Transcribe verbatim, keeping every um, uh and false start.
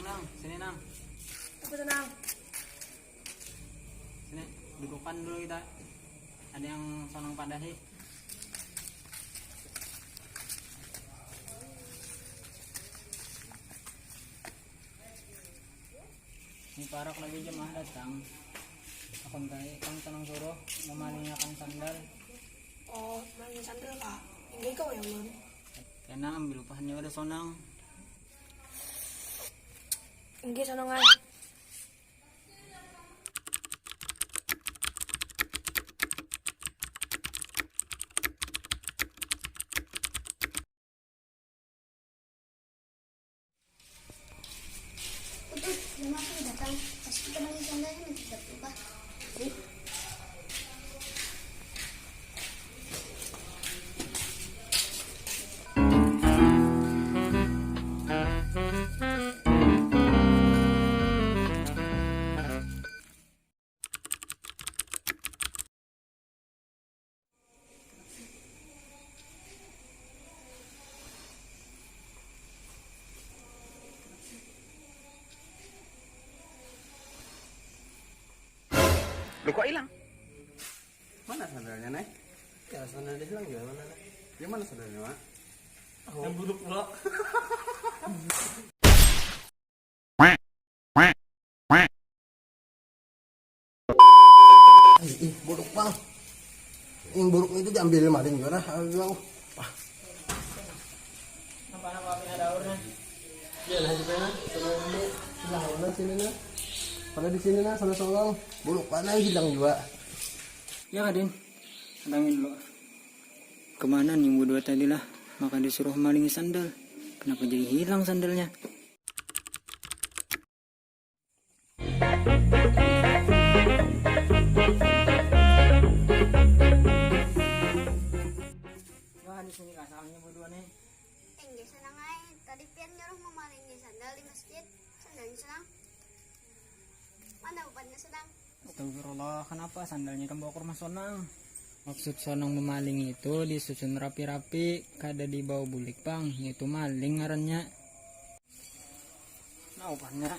Nang, sini, Nang. Apa tuh, Nang? Sini, dudukan dulu kita. Ada yang Sonang padahi. Ini parak lagi jemaah datang. Aku minta ikam Sonang suruh memalingakan sandal. Oh, malingi sandal kah? Inggih kau yang man. Kena ambil upahannya pada Sonang. Inggih Sonang ai. Utuh, jemaah sudah datang. Pas kita malingi sandalnya, nanti kita berubah. Lu kok hilang? Mana sandalnya, Nay? Ya, sandalnya hilang juga mana, Nay? Yang mana sandalnya, Mak? Yang buruk pula. Ih, ih, buruk, Bang. Yang buruk itu diambil maling juga, nah. Aduh. Ah. Apa-apa, ada aurnya. Ya, lah, kita, nah. Sebelah mana sini, nah? Pada di sini, nah, sana Sonang. Buruk mana yang hilang juga? Ya, Kadin. Tenangin dulu. Kemana nih berdua tadi lah? Maka disuruh malingi sandal. Kenapa jadi hilang sandalnya? Wah, di sini lah soalnya berdua nih. Inggih, Sonang ai. Tadi pian nyuruh memalingi sandal di masjid. Sandalnya Sonang. Mana upannya, Sonang? Astagfirullah, kenapa sandalnya ikam bawa ke rumah Sonang? Maksud Sonang memaling itu disusun rapi-rapi, kada dibawa bulik pang, itu maling ngarannya. Nah, upannya.